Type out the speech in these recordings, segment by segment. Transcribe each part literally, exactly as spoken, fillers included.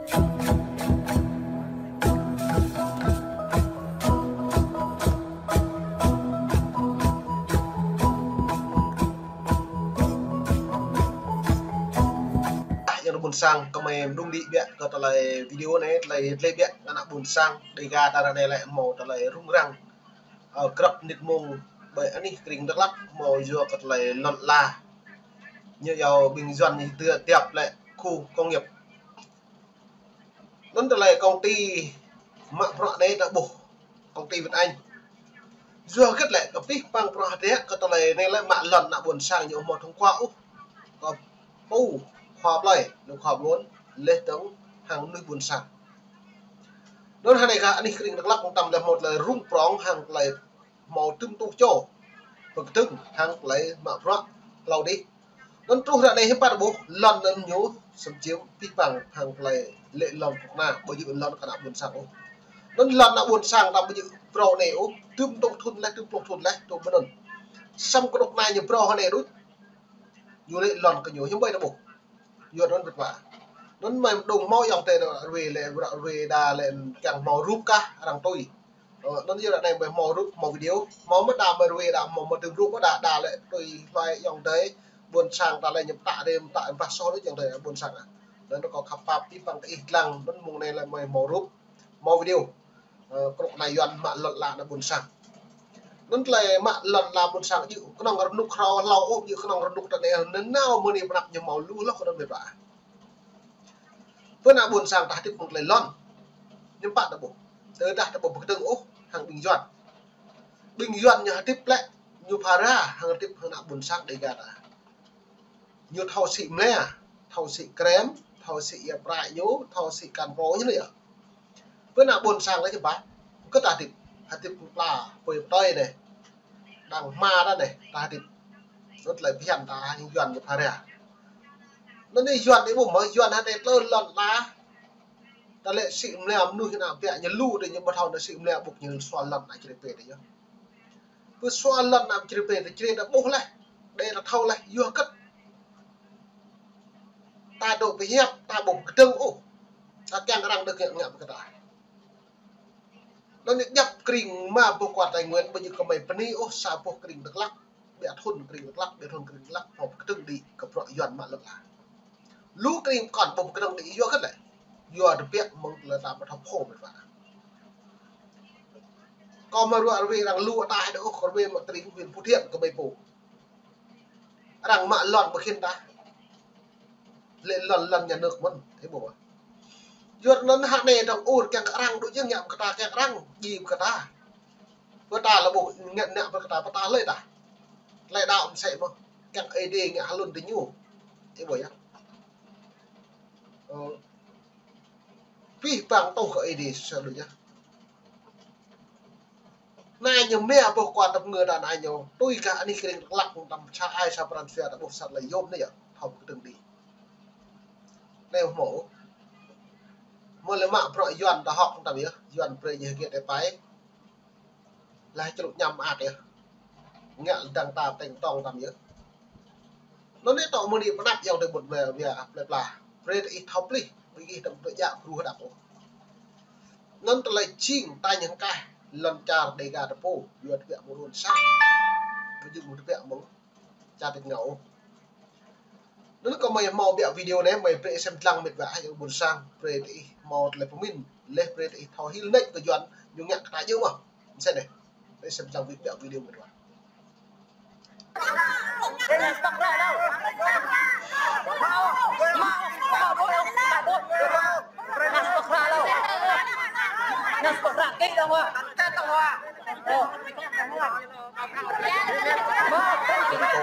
Yang ƀôn sang kơmơi mơđung đĭ biă kơ tơlơi video anai, tơlơi tlĕ biă kơ ană ƀôn sang, Dega ta ră anai lĕ hmâo tơlơi rŭng răng. Ơ, krăp nit mông ƀơi anih krĭng Dak Lak hmâo yua kơ tơlơi lŏn ala. Ñu yua ƀing Yuan ñu tơ tiap lĕ khu công nghiệp. Anŭn tơlơi công ty mă bruă anai ta ƀuh, công ty Việt Anh. Yua hơget lĕ kơ pih pang bruă hơdră kơ tơlơi anai lĕ mă lŏn ană ƀôn sang ñu hmâo thông qua ôh. Kơ pô khua plơi, lu khua ƀôn, leh dơ̆ng hăng mơnuih ƀôn sang. Anŭn hơnai kơ anih krĭng Dak Lak mơtam lĕ hmâo tơlơi rŭng prŏng hăng tơlơi hmâo tơm tuh čô pơkơdơ̆ng hăng tơlơi mă bruă hlâo adih. Anŭn truh ră anai hiư̆m pă ta ƀuh lŏn anŭn ñu sem čiêm pih pang hăng tơlơi lĕ lŏn kơnuk kơna, ƀu djơ̆ lŏn kơ ană ƀôn sang ôh. Anŭn lŏn ană ƀôn sang ta ƀu djơ̆ phrâo anai ôh, tơm tuh thŭn leh, tơm pluh thŭn leh, truh mơ̆n anŭn. Samơ̆ kơnuk kơna ñu phrâo hơnai đôč, ñu lĕ lŏn kơ ñu hiư̆m ƀơi ta ƀuh. Yua anŭn mĕt wa. Anŭn mơi mơđung hmâo ayŏng adơi ră ruai lĕ, ră ruai đa lĕ kiăng hmâo rup kah arăng tui. Ơ, anŭn yua ră anai mơi hmâo rup, hmâo video, hmâo mơ̆ đa mơi ruai đa, hmâo mơ̆ tơm rup mơ̆ đa, đa lĕ tui hluai ayŏng adơi ƀôn sang ta lĕ ñu pơtă đe, pơtă ƀah soh đôč ayŏng adơi ƀôn sang ah. Anŭn kâo khăp pap pih pang kơ ih lăng, anŭn mông anai lĕ mơi hmâo rup, hmâo video. Ơ, kơnuk kơna Yuan mă lŏn ala ană ƀôn sang. Anŭn tơlơi mă lŏn ala ƀôn sang djơ̆ kơnơ̆ng rơnŭk hrâo hlâo ôh, djơ̆ kơnơ̆ng rơnŭk ta anai, nanao mơ̆ng anai pơ anăp ñu hmâo lu hloh kơ anŭn mĕt wa. Pơ ană ƀôn sang ta hơdip mơ̆ng tơlơi lŏn. Hiư̆m pă ta ƀuh. Tơdah ta ƀu pơkơdơ̆ng ôh hăng ƀing Yuan. Ƀing Yuan ñu hơdip lĕ, ñu phara hăng hơdip hăng ană ƀôn sang Dega ta. Ñu thâo sĭ mlia, thâo sĭ krem, thâo sĭ ia prăk ñu, thâo sĭ kăn pro ñu anai yơh. Pơ ană ƀôn sang lĕ hiư̆m pă. Kơ ta hơdip, hơdip pla, pơi pơtơi anai. Đang hma ta anai, ta hơdip. Anŭn tơlơi phiăn ta hăng Yuan ñu phara. Anŭn anai Yuan anai ƀu hmâo, Yuan hơdai tơlơi lŏn ala. Ta lĕ sĭ mlia mơnuih ană biă ñu lu đe ñu ƀu thâo anŭn sĭ mlia ƀuh ñu sua lŏn ană čri pê đe yơh. Pơ sua lŏn ană čri pê, ta čri ta ƀuh leh, đe ta thâo leh, yua hơget. Ta dŏ pơhiăp, ta ƀu pơkơdơ̆ng ôh. Ta kiăng arăng đơ̆ng ngă, ngă pơkơdơ̆ng. Anŭn ñu djăp krĭng mă boh kual Tây Nguyên, ƀu djơ̆ kơmơi pơni ôh, sa boh krĭng Dak Lak, biă thŭn krĭng Dak Lak, biă thŭn krĭng Dak Lak, hmâo pơkơdơ̆ng đĭ kơ bruă Yuan mă lŏn ala. Lu krĭng pơkŏn ƀu pơkơdơ̆ng đĭ yua hơget lĕ. Yua tơbiă mơ̆ng tơlơi ta ƀu thâo phô mĕt wa. Kâo mă ră ruai arăng lu ataih đôč ôh, kâo ruai mă tơring huyện Phú Thiện kơ ƀai pô. Arăng mă lŏn ƀu khĭn ta. Lĕ lŏn, lŏn nhà nước mơ̆n, ih ƀuh. Yua anŭn hă anai dŏng ur kiăng kơ arăng đôč yơh ngă pơkơdơ̆ng kiăng arăng, djai pơkơdơ̆ng. Pơkơdơ̆ng lĕ ƀu ngă, ngă pơkơdơ̆ng, pơkơdơ̆ng hlơi ta. Tơlơi đaŏ mơsĕ mơ̆n, kiăng Ơi Adai ngă hlŭn tơ ñu. Ih ƀuh yơh. Ơ. Pih pang tuh kơ Ơi Adai sơđu yơh. Anai ñu mă boh kual tơpơngơ ta anai ñu. Tui kơ anih krĭng Dak Lak mơtam sa ai sa pran jua ta ƀuh sat lĕ yôm anai yơh. Thâo pơkơdơ̆ng đĭ. Anai hmâo. Mơ̆ lĕ mă bruă Yuan ta hŏk mơtam yơh. Yuan brơi ñu hơget đe pai. Lah čruk ñăm mơak yơh. Ngă dăng ta teng tong tam yơh. Anŭn anai tŏ mơ̆ng anai pơ anăp ayŏng adơi ƀuôn wia, wia plơi pla. Brơi ta ih thâo plih, ƀing ih tơm tơjă kru hơdăp ôh. Anŭn tơlơi jing ta ñang kah, lŏn čar Dega ta pô, yua tơbiă mơ̆ng run sang. Ƀu djơ̆ mơ̆ng tơbiă mơ̆ng čar tĭt ngao ôh. Anŭn kơ mơi hmâo biă video anai, mơi brơi sem lăng mĕt wa ayŏng ƀôn sang, brơi ta ih hmâo tơlơi pơmĭn, leh brơi ta ih thâo hil nač kơ Yuan, ñu ngă kơ ta djơ̆ mơ̆. Mơsĕ anai. Brơi sem lăng biă video mĕt wa. Công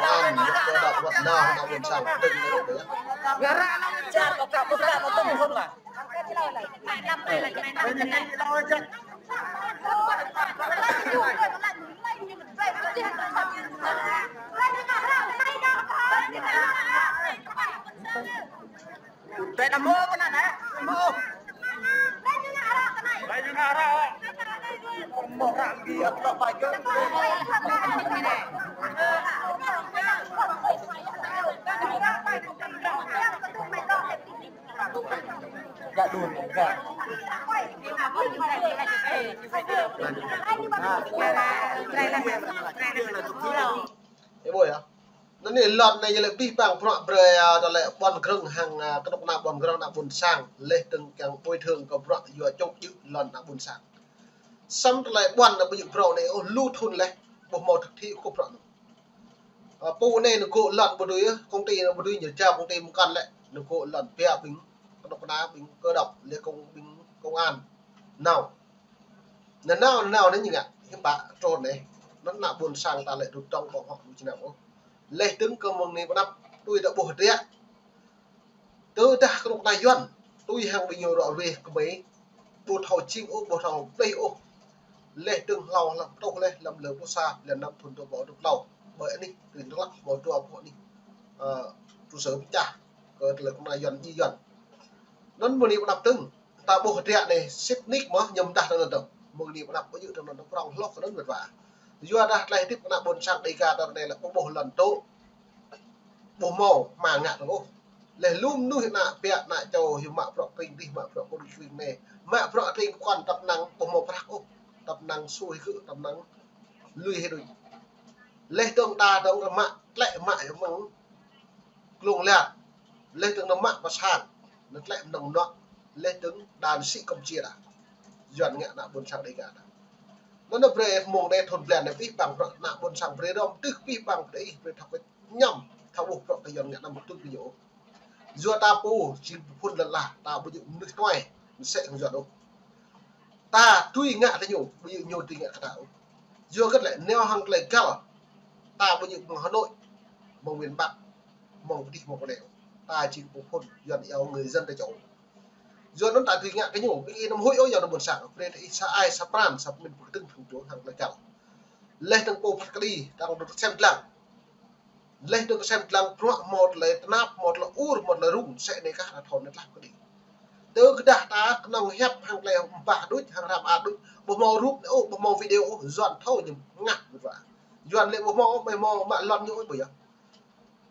an, ñu kơ đọc wăt nao, nao ƀôn sang, đơ̆ng nao ƀôn sang. Ơ, ƀuh yơh. Anŭn anai lĕ abih bang bruă brơi, ơ, tơlơi ƀuăn grơ̆ng hăng, ơ, kơnuk kơna ƀuăn grơ̆ng ană ƀôn sang, laih dơ̆ng kiăng bồi thường kơ bruă yua čŏk djơ̆ lŏn ană ƀôn sang. Samơ̆ tơlơi ƀuăn ană ƀu djơ̆ bruă anai ôh, lu thun laih, ƀu hmâo thực thi ôh bruă anŭn. Ơ, pô anai nao gŏ lŏn ƀu dưi, công ty nao ƀu dưi, ñu jao công ty mơkăn lĕ, nao gŏ lŏn biă ƀing, kơnuk kơna ƀing cơ động, laih kơ ƀing công an. Nao. Nao, nao, nao, nao anai ñu ngă, hiư̆m pă trôn anai. Anŭn ană ƀôn sang ta lĕ dŏ tŏng ƀơ̆ng hŏk lu čơnăm ôh. Laih dơ̆ng kơ mơ̆ng anai pơ anăp tui ta ƀuh hơdră. Tơdah kơnuk kơna Yuan, tui hăng ƀing ñu ră ruai kơmơi, ƀu thâo jing ôh, ƀu thâo plih ôh. Laih dơ̆ng hlâo hlăm truh laih lăm lơ pluh sa, lăm năm thun dua rơbâo dua pluh klâo. Ƀơi anih, tring tơlăk, ƀơi dua pluh anih. Ơ, trụ sở pơčah, kơ tơlơi kơnuk kơna Yuan, djai Yuan. Anŭn mơ̆ng anai pơ anăp dơ̆ng, ta ƀuh hơdră anai, sĭt nik mơ̆, ñu mơdah tơnăn tơ̆. Mơ̆ng anai pơ anăp ƀu djơ̆ tơnăn tơ̆ prŏng hloh kơ anŭn mĕt wa. Yua dah tơlơi hơdip ană ƀôn sang Dêga ta anai lĕ ƀu ƀuh lŏn tŏ. Ƀu hmâo hmua ngă tơ̆ ôh. Laih lu mơnuih ană biă ană čô hyu mă bruă kơring dih, mă bruă kơring kơring anai. Mă bruă kơring kơkuan tăp năng ƀu hmâo prăk ôh. Tăp năng sui gơ̆, tăp năng lui hĭ đôč. Laih dơ̆ng ta dơ̆ng mă tlĕ mă hyu mơ̆ng klung liat. Laih dơ̆ng nao mă pơ sang. Nao tlĕ mơnơ̆ng mơnuă. Laih dơ̆ng đan sĭ Campuchia dah. Yuan ngă ană ƀôn sang Dêga dah. Anŭn anai brơi mơ̆ng anai thun blan anai abih bang bruă ană ƀôn sang brơi hrŏm tưh abih bang brơi ih brơi thâo kơ ñăm thâo ƀuh bruă kơ Yuan ngă anăm tŭ kơ ñu. Yua ta pô jing pơphun lăn ala, ta ƀu djơ̆ mơnuih tuai, mơsĕ hăng Yuan ôh. Ta tui ngă kơ ñu, ƀu djơ̆ ñu tui ngă kơ ta ôh. Yua hơget lĕ nao hăng tơlơi găl, ta ƀu djơ̆ mơ̆ng Hà Nội, mơ̆ng miền Bắc, mơ̆ng pơ dih mơ̆ng pơ anai ôh. Ta jing pơphun Yuan iâu người dân ta čô. Yua anŭn ta tui ngă kơ ñu, ƀing ih anăm huĭ ôh yua ană ƀôn sang, brơi ta ih sa ai, sa pran, sa pơmĭn pơkơdơ̆ng phung čô hăng tơlơi găl. Laih dơ̆ng pô phat kơđi, dơ̆ng dŏ sem dlăng. Laih dơ̆ng kơ sem dlăng bruă hmâo tơlơi tơnap, hmâo tơlơi ur, hmâo tơlơi rŭng, sĕ anai kah ta thâo anŭn tlaih kơđi. Tơdah ta kơnơ̆ng hiăp hăng tơlơi ƀah đôč, hăng hră mơar đôč, ƀu hmâo rup ôh, ƀu hmâo video ôh, Yuan thâo ñu ngă mơ̆t wa. Yuan lĕ ƀu hmâo, ƀu hmâo mă lŏn ñu ôh ƀu yơh.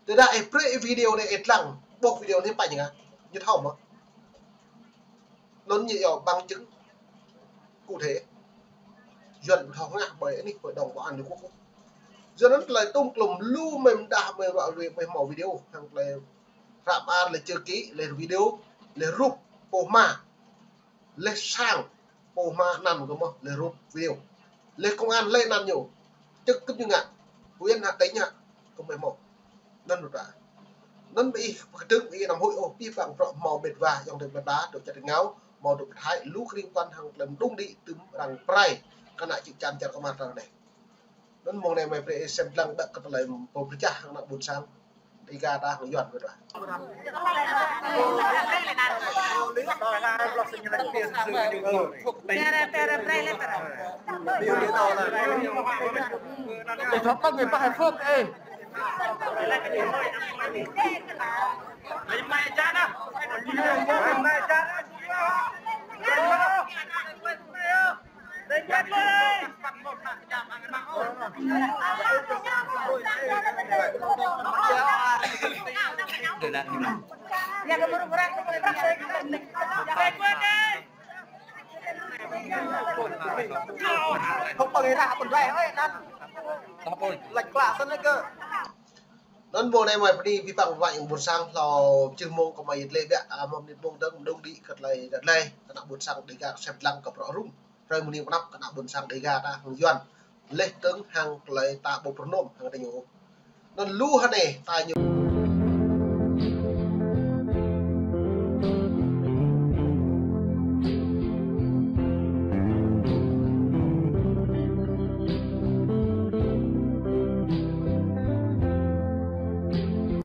Tơdah ih brơi video anai ih dlăng, ƀuh video anai pă ñu ngă, ñu thâo mơ̆. Anŭn ñu iâu bằng chứng cụ thể. Yuan ƀu thâo ngă ƀơi anih Hội đồng Bảo an Liên Hợp Quốc. Yua anŭn tơlơi tŭm klŭm lu mơi mơdah mơi ră ruai mơi hmâo video hăng tơlơi hră mơar laih chữ ký, laih video, laih rup, pô hma, laih sang, pô hma anăn kơ mơ̆, laih rup video. Laih công an laih anăn ñu. Trực tiếp ñu ngă. Huyện hă, tỉnh hă, kơ mơi hmâo. Anŭn ƀu ta. Anŭn ƀing ih pơkơdơ̆ng ih anăm huĭ ôh, abih bang bruă hmâo mĕt wa, ayŏng adơi ƀing ta, dŏ čar rơngiao, hmâo dŏ pơthai, lu kơring kơkuan hăng tơlơi mơđung đĭ tŭm arăng pơrai, kơ ană čư̆ čan čar kơmar ta anai. Anŭn mơ̆ng anai mơi brơi sem dlăng đă kơ tơlơi pơčah hăng ană ƀôn sang Dêga ta hăng Yuan ƀu ta. Anŭn mơ̆ng anai mơi bơni abih bang wa yang ƀôn sang hlâo čih mơ̆ng kơ mơi yơh lĕ biă, ơ, mơ̆ng mơnit mơ̆ng dơ̆ng mơđung đĭ kơ tơlơi đăt lĕ, kơ ană ƀôn sang Dêga sem dlăng kơ bruă rŭng. Hrơi mơ̆ng anai pơ anăp kơ ană ƀôn sang Dêga ta hăng Yuan. Laih dơ̆ng hăng tơlơi ta ƀu pơrơnôm hăng ta ñu. Anŭn lu hơnai ta ñu